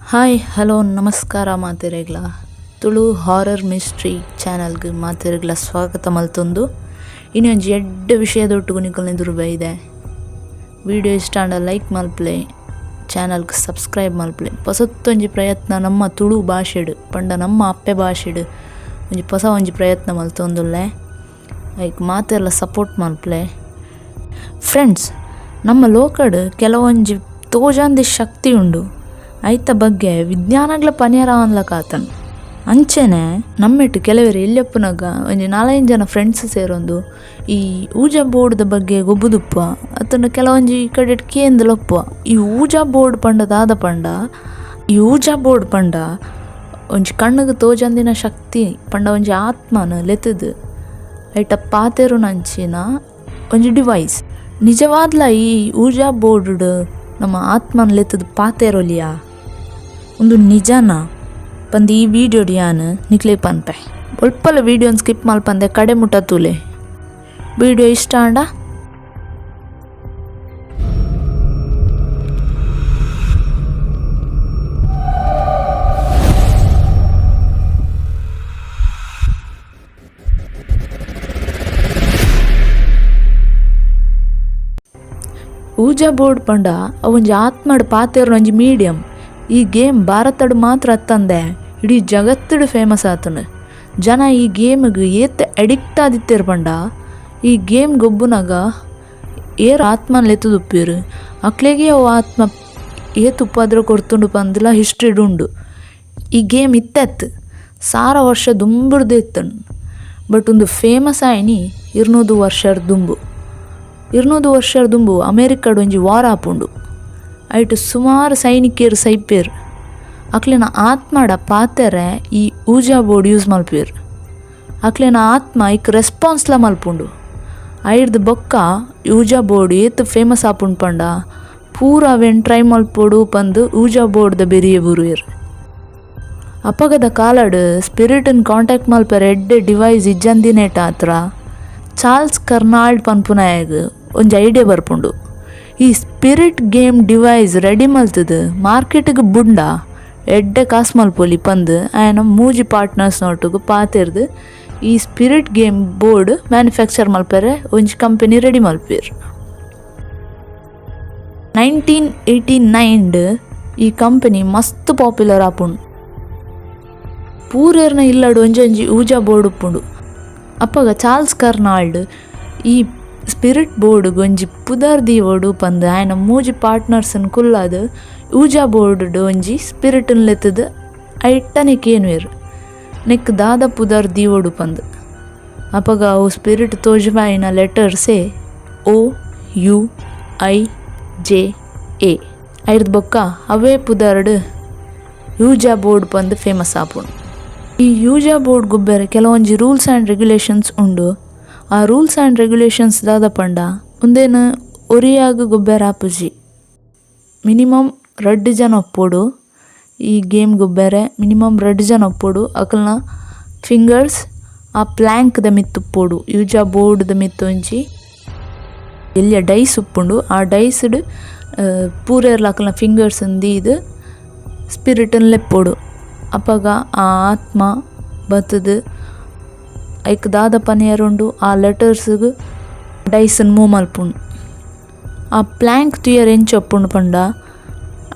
Hi hello ನಮಸ್ಕಾರ ಮಾತೆರೆಗ್ಲ Tulu horror mystery ಚಾನಲ್ಗೆ ಮಾತೆರೆಗ್ಲ ಸ್ವಾಗತ ಮಲ್ತೊಂದು ಇನ್ನೊಂಜಿ ಎಡ್ಡೆ ವಿಷಯದೊಟ್ಟುಗು ನಿಕಲ್ನ ಎದುರು ಬೈದೆ. ವಿಡಿಯೋ ಇಷ್ಟ ಆಂಡ ಲೈಕ್ ಮಲ್ಪಲೆ, ಚಾನಲ್ಗೆ ಸಬ್ಸ್ಕ್ರೈಬ್ ಮಲ್ಪಲೆ. ಪೊಸತ್ತೊಂಜಿ ಪ್ರಯತ್ನ ನಮ್ಮ ತುಳು ಭಾಷೆಡ್ ಪಂಡ ನಮ್ಮ ಅಪ್ಪೆ ಭಾಷೆಡ್ ಒಂಜಿ ಪೊಸ ಒಂಜಿ ಪ್ರಯತ್ನ ಮಲ್ತೊಂದುಲ್ಲೆ. ಲೈಕ್ ಮಾತೆರ್ಲ ಸಪೋರ್ಟ್ ಮಲ್ಪಲೆ. ಫ್ರೆಂಡ್ಸ್, ನಮ್ಮ ಲೋಕಡ್ ಕೆಲವೊಂಜಿ ತೋಜಾಂದಿ ಶಕ್ತಿ ಉಂಡು, ಐತ ಬಗ್ಗೆ ವಿಜ್ಞಾನಗ್ಲ ಪನಿಯರವನ್ಲಕಾತನ್. ಅಂಚೆನೆ ನಮ್ಮೆಟ್ಟು ಕೆಲವರು ಎಲ್ಲಿಯಪ್ಪನಾಗ ಒಂಜಿ ನಾಲೈದು ಜನ ಫ್ರೆಂಡ್ಸ್ ಸೇರೊಂದು ಈ ಊಜಾ ಬೋರ್ಡ್ದ ಬಗ್ಗೆ ಗೊಬ್ಬುದುಪ್ಪ ಅತ್ತಂಡ ಕೆಲವೊಂಜಿ ಕಡೆ ಕೇಂದ್ಲಪ್ಪ. ಈ ಊಜಾ ಬೋರ್ಡ್ ಪಂಡ ದಾದ ಪಂಡ, ಈ ಊಜಾ ಬೋರ್ಡ್ ಪಂಡ ಒಂಜಿ ಕಣ್ಣುಗ್ ತೋಜಂದಿನ ಶಕ್ತಿ ಪಂಡ ಒಂಜಿ ಆತ್ಮನ ಲೆತ್ತದು ಐಟ ಪಾತೆರುನಂಚಿನ ಒಂಜಿ ಡಿವೈಸ್. ನಿಜವಾದ್ಲ ಈ ಊಜಾ ಬೋರ್ಡ್ ನಮ್ಮ ಆತ್ಮನ ಲೆತ್ತದು ಪಾತೆರೊಲಿಯಾ ಉಂದು ನಿಜನ ಪಂದ್ ಈ ವಿಡಿಯೋ ಯಾನ್ ನಿಕ್ಲೆ ಪನ್ಪೆ. ಒಲ್ಪಲ ವಿಡಿಯೋನ್ ಸ್ಕಿಪ್ ಮಲ್ಪಂದೆ ಕಡೆ ಮುಟ್ಟ ತೂಲೆ. ವಿಡಿಯೋ ಇಷ್ಟ ಆಂಡ ಊಜಾ ಬೋರ್ಡ್ ಪಂಡ ಅವೊಂಜಿ ಆತ್ಮಡ್ ಪಾತೆರುನ ಒಂಜಿ ಮೀಡಿಯಂ. ಈ ಗೇಮ್ ಭಾರತಡ್ ಮಾತ್ರ ಅತ್ತಂದೆ ಇಡೀ ಜಗತ್ತುಡು ಫೇಮಸ್ ಆತುಂಡು. ಜನ ಈ ಗೇಮ್ಗ್ ಏತ್ ಅಡಿಕ್ಟ್ ಆದಿತ್ತೆರ್ ಪಂಡ ಈ ಗೇಮ್ ಗೊಬ್ಬುನಗ ಏರ್ ಆತ್ಮನ್ ಲೆತ್ತುದುಪ್ಪೆರ್ ಅಕ್ಲೆಗೆ ಅವು ಆತ್ಮ ಏತ್ ಉಪದ್ರ ಕೊರ್ತುಂಡು ಪಂದ್ಲ ಹಿಸ್ಟ್ರಿಡ್ ಉಂಡು. ಈ ಗೇಮ್ ಇತ್ತೆತ್ 1000 ವರ್ಷ ದುಂಬುರ್ದು ಇತ್ತುಂಡು. ಬಟ್ ಉಂದು ಫೇಮಸ್ ಆಯಿನಿ 200 ವರ್ಷರ್ ದುಂಬು. 200 ವರ್ಷರ್ ದುಂಬು ಅಮೇರಿಕಡ್ ಒಂಜಿ ವಾರ್ ಆಪುಂಡು. ಐಟ್ ಸುಮಾರು ಸೈನಿಕರು ಸೈಪೇರ್. ಅಕ್ಲೆನ ಆತ್ಮಡ ಪಾತೆರೆ ಈ ಊಜಾ ಬೋರ್ಡ್ ಯೂಸ್ ಮಲ್ಪೇರ್. ಅಕ್ಲೆನ ಆತ್ಮ ಐಕ್ ರೆಸ್ಪಾನ್ಸ್ಲ ಮಲ್ಪುಂಡು. ಐರ್ದ್ ಬೊಕ್ಕ ಊಜಾ ಬೋರ್ಡ್ ಏತ್ ಫೇಮಸ್ ಆಪುಂಡು ಪಂಡ ಪೂರ ಅವೆನ್ ಟ್ರೈ ಮಲ್ಪೊಡು ಪಂದ್ ಊಜಾ ಬೋರ್ಡ್ದ ಬೆರಿಯೆ ಬೂರುವೆರ್. ಅಪಗದ ಕಾಲಡ್ ಸ್ಪಿರಿಟ್ನ್ ಕಾಂಟ್ಯಾಕ್ಟ್ ಮಲ್ಪೆರೆ ಎಡ್ಡೆ ಡಿವೈಸ್ ಇಜ್ಜಂದಿನೇಟ ಆತ್ರ ಚಾರ್ಲ್ಸ್ ಕರ್ನಾಲ್ಡ್ ಪನ್ಪುನಾಯಗ್ ಒಂಜಿ ಐಡಿಯಾ ಬರ್ಪುಂಡು. ಈ spirit game device ready ಮಲ್ತದು ಮಾರ್ಕೆಟ್ಗ್ ಬುಂಡ ಎಡ್ಡೆ ಕಾಸು ಮಲ್ಪೊಲಿ ಪಂದ್ ಆಯನ ಮೂಜಿ ಪಾರ್ಟ್ನರ್ಸ್ ನೊಟ್ಟುಗು ಪಾತೆರ್ದ್ ಈ spirit game board manufacture ಮಲ್ಪೆರೆ ಒಂಜಿ ಕಂಪನಿ ರೆಡಿ ಮಲ್ಪೆರ್. 1989 ಈ ಕಂಪನಿ ಮಸ್ತ್ ಪಾಪ್ಯುಲರ್ ಆಪುಂಡು. ಪೂರೆರ್ನ ಇಲ್ಲಡ್ ಒಂಜೊಂಜಿ ಊಜಾ ಬೋರ್ಡ್ ಉಪ್ಪುಂಡು. ಅಪಗ ಚಾರ್ಲ್ಸ್ ಕರ್ನಾಲ್ಡ್ ಈ ಸ್ಪಿರಿಟ್ ಬೋರ್ಡ್ ಒಂಜಿ ಪುದರ್ ದೀವೊಡು ಪಂದ್ ಆಯನ ಮೂಜಿ ಪಾರ್ಟ್ನರ್ಸ್ನ್ ಕುಲ್ಲಾದ್ ಊಜಾ ಬೋರ್ಡ್ ಒಂಜಿ ಸ್ಪಿರಿಟ್ನ್ ಲೆತ್ತದು ಐಟ್ಟನೆ ಕೇನುವೆರ್ ನೆಕ್ ದಾದ ಪುದರ್ ದೀವೊಡು ಪಂದ್. ಅಪಗ ಅವು ಸ್ಪಿರಿಟ್ ತೋಜುವಾಯಿನ ಲೆಟರ್ಸೇ O U I J A. ಐರ್ದ್ ಬೊಕ್ಕ ಅವೇ ಪುದರ್ಡ್ ಯೂಜಾ ಬೋರ್ಡ್ ಪಂದ್ ಫೇಮಸ್ ಆಪುಂಡು. ಈ ಯೂಜಾ ಬೋರ್ಡ್ ಗೊಬ್ಬೆರೆ ಕೆಲವೊಂಜಿ rules and regulations ಉಂಡು. ಆ rules and regulations ದಾದ ಪಂಡ ಉಂದೆನ್ ಒರಿಯಾಗ್ ಗೊಬ್ಬೆರೆ ಆಪುಜಿ. ಮಿನಿಮಮ್ 2 ಜನ ಒಪ್ಪೊಡು. ಈ ಗೇಮ್ ಗೊಬ್ಬೆರೆ ಮಿನಿಮಮ್ 2 ಜನ ಒಪ್ಪೊಡು. ಅಕಲ್ನ ಫಿಂಗರ್ಸ್ ಆ ಪ್ಲ್ಯಾಂಕ್ ದ ಮಿತ್ತ್ ಉಪ್ಪೊಡು. ಯೂಜಾ ಬೋರ್ಡ್ ದ ಮಿತ್ತ್ ಒಂಜಿ ಎಲ್ಯ ಡೈಸ್ ಉಪ್ಪುಂಡು. ಆ ಡೈಸ್ಡ್ ಪೂರೆರ್ಲ ಅಕಲ್ನ ಫಿಂಗರ್ಸ್ ದೀದ್ ಸ್ಪಿರಿಟ್ ನ್ ಲೆಪ್ಪೊಡು. ಅಪಗ ಆ ಆತ್ಮ ಬತ್ತುದು ಐಕ್ ದಾದ ಪನಿಯರುಂಡು ಆ ಲೆಟರ್ಸ್ ಗ್ ಡೈಸ್ ನ್ ಮೂವ್ ಮಲ್ಪುಂಡು. ಆ ಪ್ಲ್ಯಾಂಕ್ ತೂಯರೆ ಎಂಚ ಉಪ್ಪುಂಡು ಪಂಡ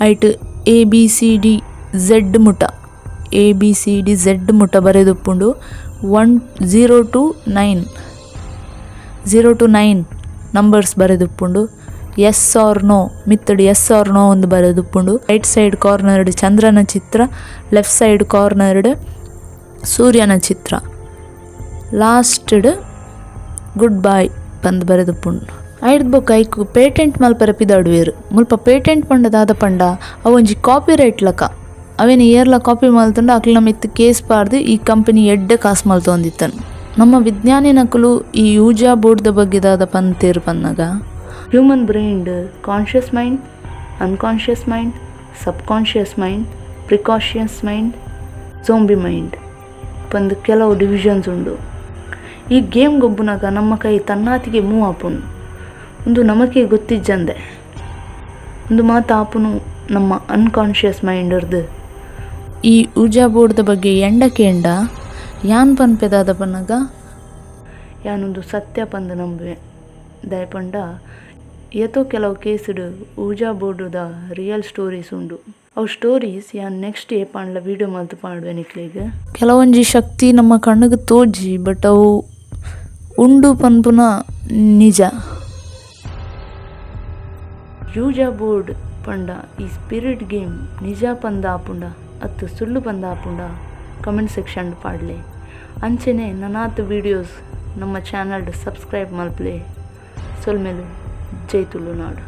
ಐಟ್ A B C D Z ಮುಟ A B C D Z ಮುಟ ಬರೆದುಪ್ಪುಂಡು. 1 0 to 9 0 to 9 numbers ಬರೆದುಪ್ಪುಂಡು. S R no ಮಿತ್ತುಡು S R no ಉಂದು ಬರೆದುಪ್ಪುಂಡು. ರೈಟ್ ಸೈಡ್ ಕಾರ್ನರ್ಡ್ ಚಂದ್ರನ ಚಿತ್ರ, ಲೆಫ್ಟ್ ಸೈಡ್ ಕಾರ್ನರ್ಡ್ ಸೂರ್ಯನ ಚಿತ್ರ, ಲಾಸ್ಟ್ಡ್ ಗುಡ್ ಬೈ ಪಂದ್ ಬರೆದುಪ್ಪುಂಡು. ಐರ್ದ್ ಬೊಕ್ಕ ಐಕ್ ಪೇಟೆಂಟ್ ಮಲ್ಪೆರೆ ಪಿದಾಡುವೆರ್. ಮುಲ್ಪ ಪೇಟೆಂಟ್ ಪಂಡ ದಾದ ಪಂಡ ಅವು ಒಂಜಿ ಕಾಪಿ ರೈಟ್ ಲಕ. ಅವೆನ್ ಏರ್ಲ ಕಾಪಿ ಮಲ್ತುಂಡ ಅಕ್ಲ್ನ ಮಿತ್ತ್ ಕೇಸ್ ಪಾಡ್ದ್ ಈ ಕಂಪನಿ ಎಡ್ಡೆ ಕಾಸು ಮಲ್ತೊಂದಿತ್ತನ್. ನಮ್ಮ ವಿಜ್ಞಾನಿನಕುಲು ಈ ಊಜಾ ಬೋರ್ಡ್ ದ ಬಗ್ಗೆ ದಾದ ಪಂತೇರ್ ಪನ್ನಗ human brain conscious mind, unconscious mind, subconscious mind, preconscious mind, zombie mind ಪಂದ್ ಕೆಲವು ಡಿವಿಷನ್ಸ್ ಉಂಡು. ಈ ಗೇಮ್ ಗೊಬ್ಬುನಗ ನಮ್ಮ ಕೈ ತನ್ನಾತಿಗೆ ಮೂವ್ ಆಪುಂಡು. ಉಂದು ನಮಕೆ ಗೊತ್ತಿಜ್ಜಂದೆ ಉಂದು ಮಾತ ಆಪುನು ನಮ್ಮ ಅನ್ಕಾನ್ಷಿಯಸ್ ಮೈಂಡ್ ರ್ದ್. ಈ ಊಜಾ ಬೋರ್ಡ್ದ ಬಗ್ಗೆ ಎಂಡ ಕೇಂಡ ಯಾನ್ ಪನ್ಪೆ ದಾದ ಪನ್ನಗ ಯಾನ್ ಉಂದು ಸತ್ಯ ಪಂದ್ ನಂಬುವೆ. ದಾಯೆ ಪಂಡ ಏತೋ ಕೆಲವು ಕೇಸ್ಡ್ ಊಜಾ ಬೋರ್ಡುದ ರಿಯಲ್ ಸ್ಟೋರೀಸ್ ಉಂಡು. ಅವು ಸ್ಟೋರೀಸ್ ಯಾನ್ ನೆಕ್ಸ್ಟ್ ಏಪಾಂಡಲ ವೀಡಿಯೋ ಮಲ್ತ್ ಪಾಡುವೆ ನಿಕ್ಲೆಗ್. ಕೆಲವೊಂಜಿ ಶಕ್ತಿ ನಮ್ಮ ಕಣ್ಣುಗ್ ತೋಜಿ ಬಟ್ ಅವು ಉಂಡು ಪನ್ಪುನ ನಿಜ. ಯೂಜಾ ಬೋರ್ಡ್ ಪಂಡ ಈ ಸ್ಪಿರಿಟ್ ಗೇಮ್ ನಿಜ ಪಂದ್ ಆಪುಂಡ ಅತ್ತ್ ಸುಳ್ಳು ಪಂದ್ ಆಪುಂಡ ಕಮೆಂಟ್ ಸೆಕ್ಷನ್ ಪಾಡ್ಲೆ. ಅಂಚೆನೆ ನನಾತ್ ವೀಡಿಯೋಸ್ ನಮ್ಮ ಚಾನಲ್ ಸಬ್ಸ್ಕ್ರೈಬ್ ಮಲ್ಪುಲೆ. ಸೊಲ್ಮೆಲು ಜೈ ತುಳುನಾಡ್.